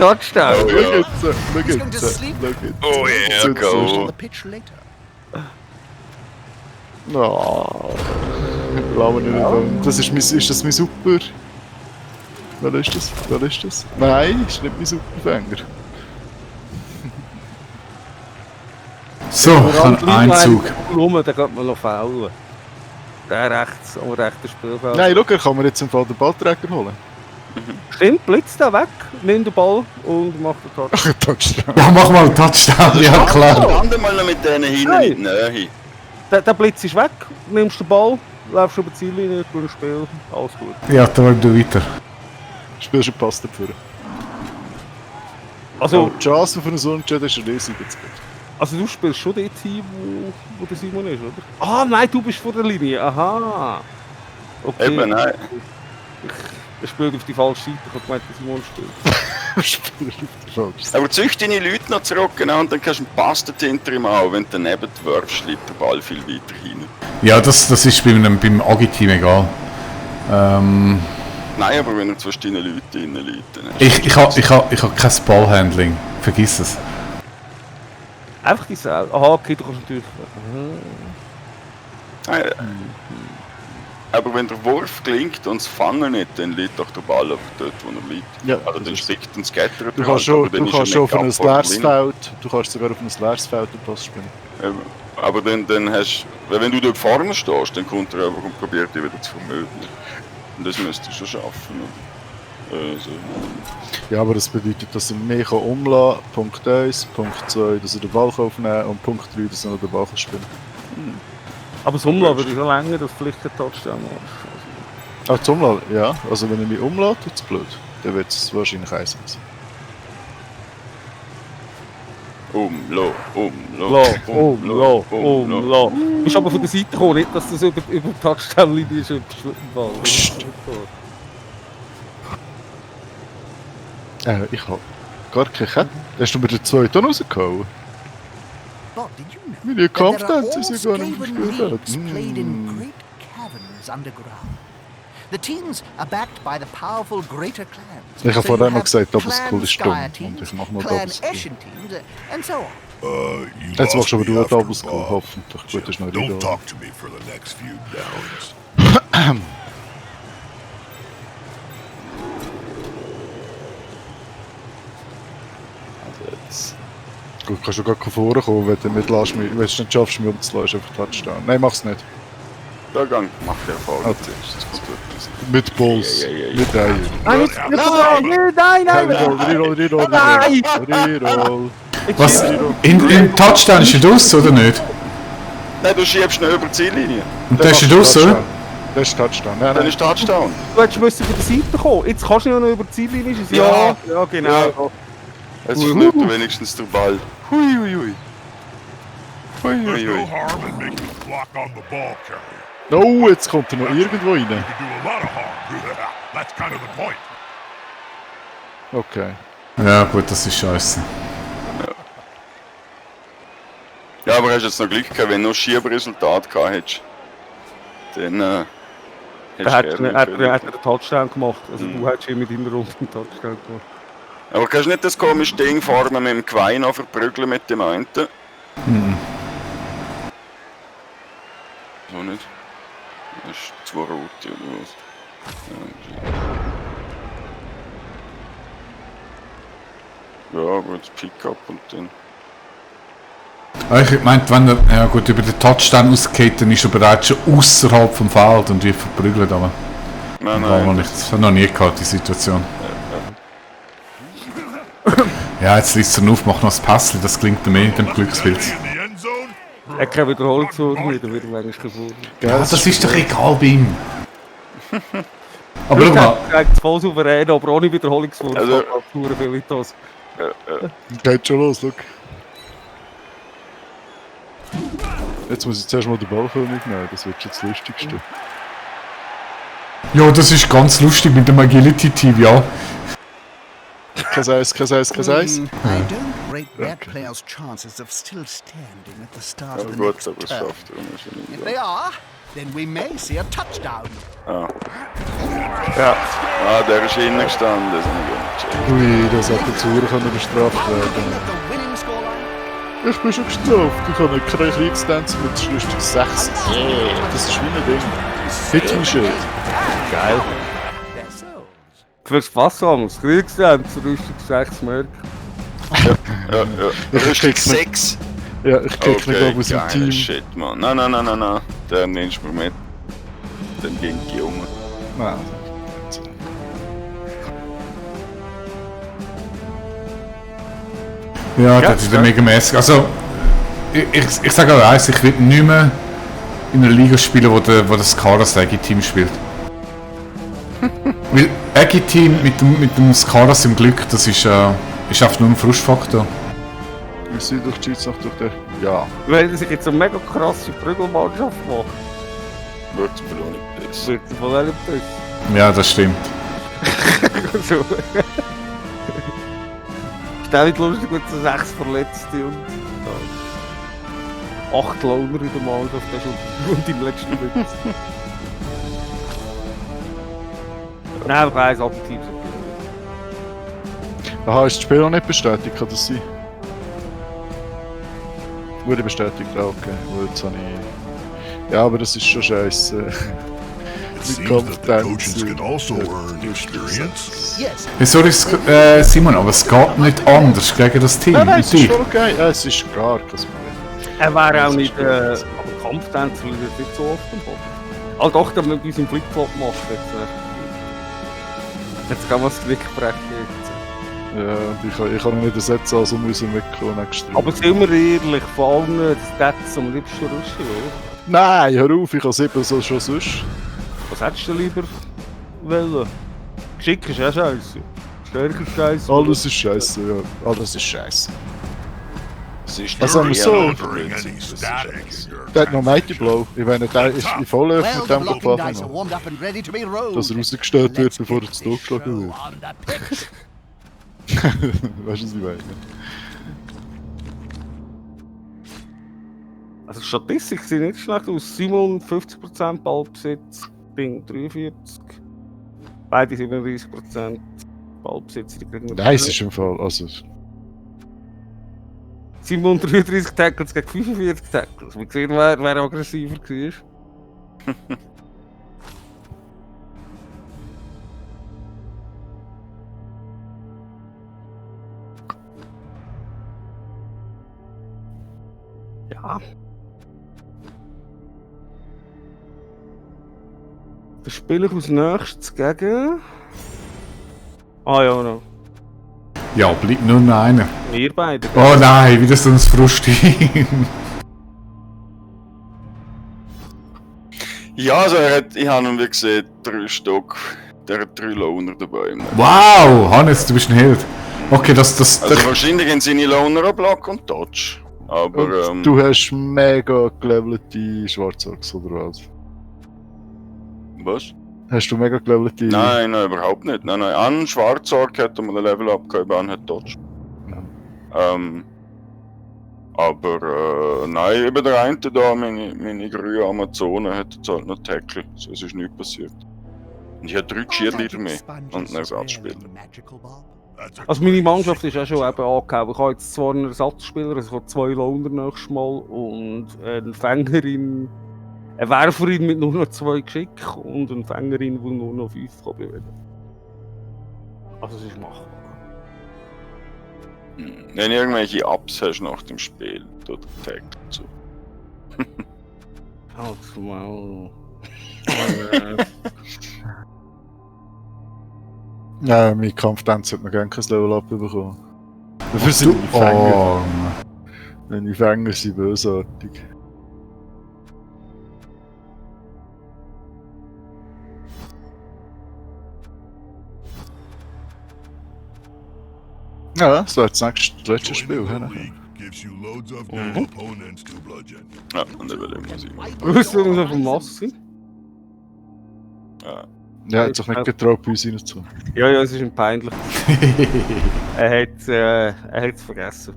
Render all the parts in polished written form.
Touchdown. Oh, ja. Schau jetzt. Oh yeah, go. Ist das mein Super? Wer ist das? Nein, ist nicht mein Superfänger. So, ich habe einen Zug. Rum, dann geht man noch faulen. Der rechts, am rechten Spielfeld. Nein, schau, kann man jetzt im Fall den Ballträger holen. Stimmt, blitzt da weg, nimmt den Ball und macht den Touchdown. Touchdown. Ja, mach mal einen Touchdown, ja klar. Stand mal noch mit denen hinten in die Nähe. Der Blitz ist weg, nimmst den Ball, läufst über die Ziellinie, du ein Spiel, alles gut. Ja, dann du weiter. Spielst du Pass dafür. Also, Die Chance für einen Unentschieden ist riesig jetzt. also du spielst schon dort hin, wo der Simon ist, oder? Ah nein, du bist vor der Linie, aha. Okay. Eben, nein. Er spielt auf die falsche Seite, ich hab gemeint, der Simon spielt. Aber zücht deine Leute noch zurück, genau, und dann kannst du einen Pass hinter ihm auch. Wenn du daneben wirfst, schlägt der Ball viel weiter hin. Ja, das ist beim Agi-Team egal. Nein, aber wenn er zwischen deinen Leuten drin liegt, dann Ich hab kein Ballhandling. Vergiss es. Einfach die Sau. Aha, okay, du kannst natürlich... Aber wenn der Wurf gelingt und das Fangen nicht, dann liegt doch der Ball einfach dort, wo er liegt. Ja, also dann spickt und scattert Du kannst schon auf ein leeres Feld, du kannst sogar auf ein leeres Feld den Pass spielen. Aber dann hast du, wenn du dort vorne stehst, dann kommt er einfach und probiert dich wieder zu vermögen. Und das müsstest du schon schaffen. Also. Ja, aber das bedeutet, dass er mehr umlassen kann. Punkt 1, Punkt 2, dass er den Ball aufnehmen kann und Punkt 3, dass er noch den Ball spielen kann. Aber das Umlauf würde schon länger, dass vielleicht ein Touchdown ist. Ah, das Umlassen, ja. Also wenn er mich umlässt, tut es blöd. Dann wird es wahrscheinlich 1 sein. Umlo. Du bist aber von der Seite gekommen, nicht, dass das über die Touchdown-Linie ist. Ich habe gar keine Kette. Hast du mir den zweiten rausgehauen? But did you know Meine that there are Kampftanz ist ja gar all nicht Skaven gespielt. leagues played in great caverns underground? The teams are backed by the powerful greater clans. Ich habe vorher noch gesagt, Clan Double-School ist Sky dumm. teams, Und ich mache noch Clan Double-School. Ashen teams, and so on. Jetzt machst du aber du auch Double-School, hoffentlich. Gut, das ist noch Don't egal. talk to me for the next few downs. Gut, kannst du gar vorkommen, wenn du nicht lässt, wenn du es nicht schaffst, mich umzulassen, einfach Touchdown. Nein, mach's nicht. Der Gang macht der Erfolg. Okay. Mit Balls. Mit Eier. Nein! Reroll. Was? In Touchdown ist er draus, oder nicht? Nein, du schiebst ihn über die Ziellinie. Und der ist er draus, oder? Das ist Touchdown. Nein, Dann nein. ist Touchdown. Du hättest müssen von der Seite kommen. Jetzt kannst du ja noch über die Ziellinie. Ja. Ja, genau. Jetzt schnürt er wenigstens der Ball. Hui. There's no harm in making a block on the ball carrier. Oh, jetzt kommt er noch irgendwo rein. You can do a lot of harm. That's kind of the point. Okay. Ja gut, das ist scheiße. Ja, aber hast jetzt noch Glück gehabt, wenn du noch Schieberesultat gehabt hättest. Dann Er hat einen Touchdown gemacht. Also du hättest ihn mit deiner Runde einen Touchdown gemacht. Aber kannst du nicht das komische Ding formen mit dem Quai noch verprügeln mit dem einen? So nicht? Das ist 2 Rote oder was? Ja, gut, Pickup und dann... Ich meinte, wenn er ja gut, über den Touchdown ausgeht, dann ist er bereits schon außerhalb vom Feld und wird verprügelt, aber Nein, war noch nicht, das hat noch nie gehabt, die Situation. Ja, jetzt liest er auf, macht noch das Pässchen, das klingt mehr in dem Glückspilz. In the end zone? Er hat keine Wiederholungswurf mehr, dann wird er eigentlich gefunden. Ja, das ist doch egal bei ihm. Aber schau mal, Er ist voll souverän, aber ohne Wiederholungswurf. Also- Nur Felitos. Geht schon los, look. Jetzt muss ich zuerst mal den Ball mitnehmen, das wird schon das Lustigste. ja, das ist ganz lustig mit dem Agility-Team, ja. kein Eis. I don't rate that player's chances of still standing at the start Ja, of the gut, next aber es turn. schafft er wahrscheinlich. If they are, then we may see a touchdown. Ah. Ja. Ah, der ist innen gestanden, das habe ich gar nicht gecheckt. Ui, das hätte zu Uhr können bestraft Looking werden. at the winning scoreline. Ich bin schon gestraft. Ich habe keinen Kriegstanz mit Schlüssel 6. Das ist wie ein Ding. Hit me shit. Geil. Their souls. Für Spaß haben, das Kriegsland, Rüstung 6 Merk. Ja. Ich Rüstung krieg's nicht. 6. Ja, ich krieg nicht ab aus dem geiler Team. Shit, Mann. Nein. Den nimmst du mir mit. Dann gehen die Jungen. Nein. Ja, das ist mega mäßig. Also, ich sage auch eins, ich will nicht mehr in einer Liga spielen, wo das Skaras Egi-Team spielt. Weil Egi-Team mit dem Skaras im Glück, das ist einfach nur ein Frustfaktor. Wir sind durch die Schweiz noch durch den... Ja. Weil sich jetzt eine mega krasse Prügelmannschaft macht, Wird zum Verloren nicht besser. wird sie von einem Biss. Ja, das stimmt. So. Ist auch nicht lustig, wenn du 6 Verletzte und 8 Loner in der Mannschaft hast und im letzten Witz. Nein, aber eins Appetit. Aha, ist das Spiel noch nicht bestätigt? Kann das sein? Wurde bestätigt, ah, okay. Weil jetzt habe ich... Ja, aber das ist schon scheiße. It seems that the coaches can also earn experience. Yes, Hey, sorry, Simon, aber es geht nicht anders gegen das Team. Nein, mit es ist dir. voll okay. Ja, es ist gar kein Problem. Er wäre auch Das nicht ist gut. aber Kampftänzer, weil er nicht so oft kommt. Also doch, der mit unserem Flipflop macht jetzt. Jetzt kann man das Genick brechen. Jetzt. Ja, und ich kann ihn nicht ersetzen, also muss ich wegkommen extra. Aber sind wir ehrlich, von allen Stats am liebsten Russia, oder? Nein, hör auf, ich habe 7 so schon sonst. Was hättest du lieber wollen? Geschick ist auch scheiße. Stärker ist scheiße. Alles ist scheiße, ja. Alles ist scheiße. Es ist Also, nicht so. real, Entering das any ist static scheiße. in your Der hat noch Mighty Blow. Ich meine, der ist in Vollöf well, mit the dem blocking dice are gefahren, warmed up and ready to be rolled. dass er rausgestellt wird, Let's bevor er get zu this Tod geschlagen show wird. on the pitch. Weißt du, was ich meine? Also Statistik sieht nicht schlecht aus. Simon 50% Ballbesitz, Ding 43. Beide 37% Ballbesitz. Nein, es ist im Fall, also... Simon 33 Tackles gegen 45 Tackles. Wir sehen, wer aggressiver war. Ja. Dann spiele ich als nächstes gegen. Ah ja, noch. Ja, bleibt nur noch einer. Wir beide. Oh nein, wieder so ein Frustin. Ja, also ich habe ihn wie gesehen, 3 Stück. Der hat 3 Loner dabei. Wow, Hannes, du bist ein Held. Okay, Also wahrscheinlich haben seine Loner auch Block und Dodge. Aber Und du hast mega gelevelte Schwarzorks, oder was? was? Hast du mega gelevelte... Nein, überhaupt nicht. Nein. An Schwarzorg hat er mal ein Level abgegeben, an hat Dodge. Aber nein, eben der eine da, meine grüne Amazone, hat jetzt halt noch Tackle. So ist nichts passiert. Und ich habe 3 Cheerleader mehr und einen Ersatzspieler. That's a Also meine great Mannschaft ist secret. auch schon eben angehauen. Ich habe jetzt zwar einen Ersatzspieler, also ich habe 2 Loner nächstes Mal und eine Fängerin, eine Werferin mit nur noch 2 Geschick und eine Fängerin, die nur noch 5 kann bewegen. Also es ist machbar. Wenn du irgendwelche Ups hast nach dem Spiel, tut der Tackle zu. Halt's mal. Nein, mein Kampftanz hat noch gerne kein Level-Up bekommen. Dafür sind die Fänger. Oh, Die Fänger sind bösartig. Ja, das war jetzt das letzte Spiel. Joining hä? the league gives you loads of new opponents to bludgeon. Ja, und dann will ich mal sehen. Rüstung auf dem Massi. Ja. Ja, er hat sich nicht getraut, bei uns reinzukommen. Ja, es ist ihm peinlich. Er hat es vergessen,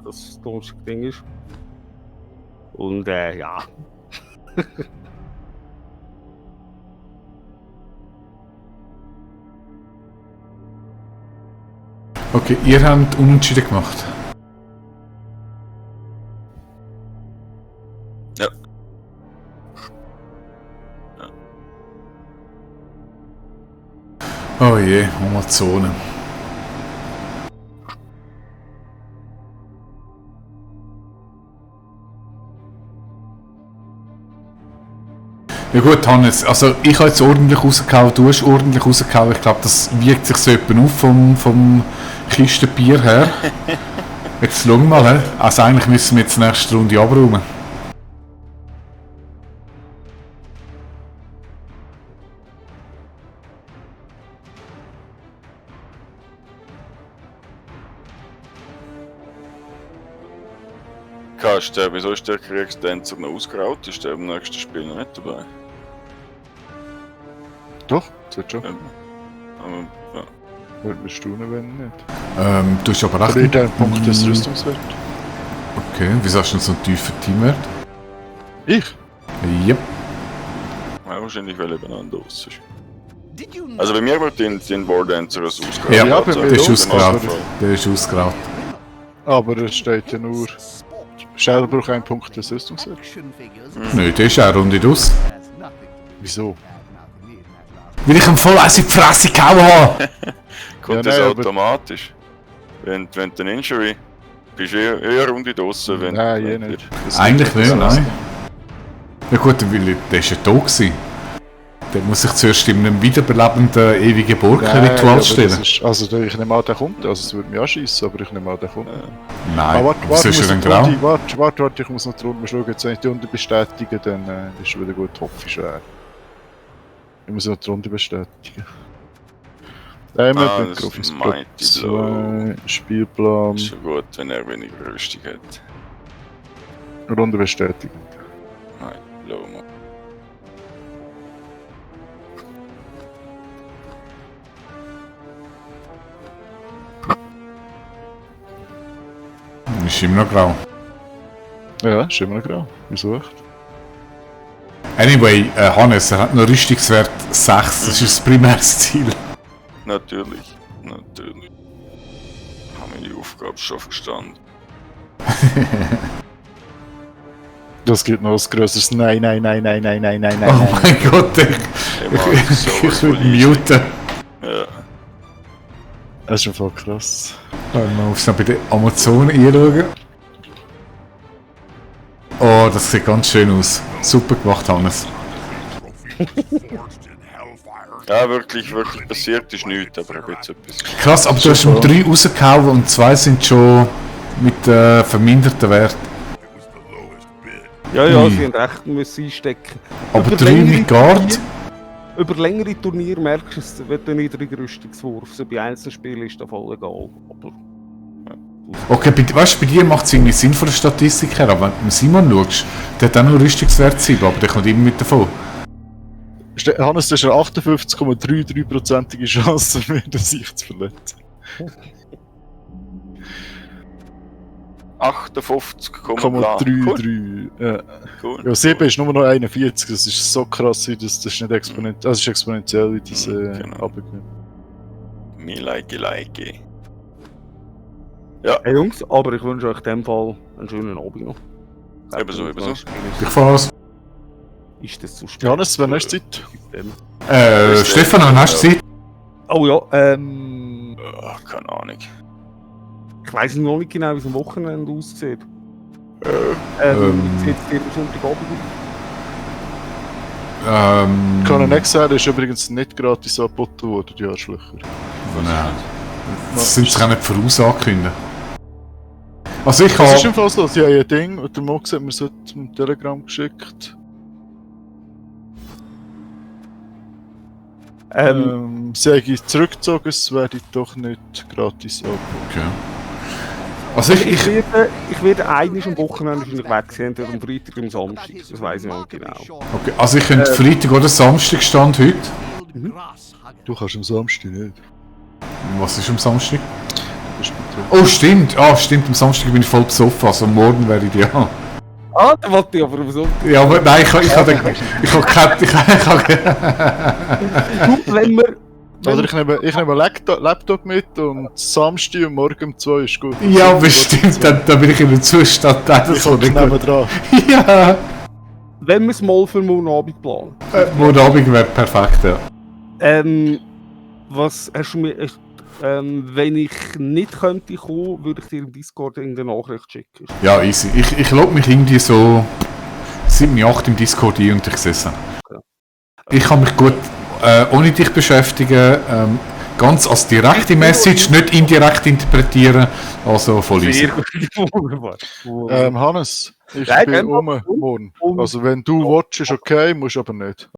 dass es das Donnerstag Ding ist. Und ja. Okay, ihr habt Unentschieden gemacht. Ja. Oh je, Amazone. Ja gut, Hannes, also ich habe jetzt ordentlich rausgehauen, du hast ordentlich rausgehauen. Ich glaube, das wiegt sich so etwa auf vom Kistenbier her. Jetzt schauen wir mal, he? Also eigentlich müssen wir jetzt die nächste Runde abräumen. Wieso ist der Kriegstänzer noch ausgeraut? Ist der im nächsten Spiel noch nicht dabei? Doch, das wird schon. Aber, ja. Würde mich staunen, wenn nicht. Du hast aber recht. Verliert er einen Punkt des Rüstungswert? Okay, wieso hast du noch so einen tiefen Teamwert? Ich? Yep. Ja, wahrscheinlich, weil er übereinander aus ist. Did you know Also bei mir wird den Wardancer als ausgeraut. Ja, Ja, bei mir der ist auch. ausgeraubt. Aber- Der ist ausgeraubt. Aber es steht ja nur... Shell braucht einen Punkt des Rüstungswert. action figures? Nö, der ist auch eine Runde draus. That's nothing. Wieso? Weil ich ihm voll eins in die Fresse gehauen habe. Kommt Ja, das nein, aber- automatisch? Wenn du den Injury bist du eher Runde draussen, wenn... Nein, wenn je nicht. Das Eigentlich nicht. nicht, nein. Ja gut, weil der ist ja tot gewesen. Der muss sich zuerst in einem wiederbelebenden ewigen Nein, aber Burg-Ritual das stellen. ist, also ich nehme an, der kommt. Also es würde mich anschiessen, aber ich nehme an, der kommt. Nein, Warte, wieso ist er denn grau? warte, ich muss noch die Runde schauen. Jetzt, wenn ich die Runde bestätige, dann ist es wieder gut. Hopf ist schwer. Ich muss noch die Runde bestätigen. das mit ist Graphics Mighty Blow. 2, Spielplan, Ist schon gut, wenn er weniger Rüstung hat. Runde bestätigen. Nein, Blow mal. Ist immer noch grau. Ja, ist immer noch grau. Wieso echt? Anyway, Hannes, er hat noch Rüstungswert 6, das ist das primäres Ziel. Natürlich. Haben wir die Aufgabe schon verstanden. Das gibt noch ein größeres Nein. Oh mein Gott, ich will muten. Ja. Das ist schon voll krass. Mal aufs bei den Amazonen anschauen. Oh, das sieht ganz schön aus. Super gemacht, Hannes. Ja, wirklich passiert ist nichts, aber ich habe jetzt etwas. Krass, aber du hast Super. 3 rausgehauen und 2 sind schon mit verminderten Wert. Ja, Ui. sie haben echt müssen einstecken. Aber Über 3 längere mit Guard? Über längere Turniere merkst du es, wenn der niedrige Rüstungswurf. So bei Einzelspielen ist das voll egal. Aber Okay, weißt du, bei dir macht es irgendwie Sinn von der Statistik her, aber wenn du Simon schaust, der hat auch noch Rüstungswert 7, aber der kommt immer mit davon. Hannes, das ist eine 58,33%ige Chance, mir das sich zu verletzen. 58,33. Ja. Cool. Ja, 7 ist nur noch 41, das ist so krass, das ist nicht exponentiell, das ist exponentiell, wie das Genau. runtergeht. Me like. hey Jungs, aber ich wünsche euch in dem Fall einen schönen Abend noch. Ebenso. Ich fahr's. Ist das zu spät? Johannes, wann hast du Zeit? Stefan, wann hast du Zeit? Oh ja, Keine Ahnung. ich weiss noch nicht genau, wie es am Wochenende aussieht. Wie sieht es dir am Sonntagabend aus? Conan Exile ist übrigens nicht gratis angeboten worden, die Arschlöcher. Nein. Das sind sich auch nicht vorausankündigen. Also ich Das ist im habe... Fall so, sie haben ein Ding, und der Mox hat mir so zum Telegram geschickt. Sie haben zurückgezogen, es werde doch nicht gratis angeboten. Okay. Also Ich werde eigentlich am Wochenende wahrscheinlich weg sein, entweder am Freitag oder am Samstag. Das weiss ich noch nicht genau. Okay, also ich könnte Freitag oder Samstag stand heute. Du kannst am Samstag nicht. Was ist am Samstag? Das ist betrunken. Oh, stimmt. Ah, stimmt. Am Samstag bin ich voll besoffen. Also morgen wäre ich ja. Ah, da wollte ich aber auf so. Ja, aber nein, ich habe keine. Gut, wenn wir. Oder ich nehme einen Laptop mit und Samstag und morgen um 2 ist gut. Ja, bestimmt. Dann bin ich in der Zustand. Das Ich komme nicht dran. Ja. Wenn wir es mal für morgen Abend planen. Morgen Abend wäre perfekt, ja. Was hast du mir. Wenn ich nicht könnte kommen, würde ich dir im Discord irgendeine Nachricht schicken. Ja, easy. Ich logge mich irgendwie so 7, 8 im Discord ein und ich sehe es. Ich kann mich gut ohne dich beschäftigen. Ganz als direkte Message, nicht indirekt interpretieren. Also voll easy. Wunderbar. Hannes, ich Nein, bin morgen. Also wenn du watchst, ist okay, musst aber nicht.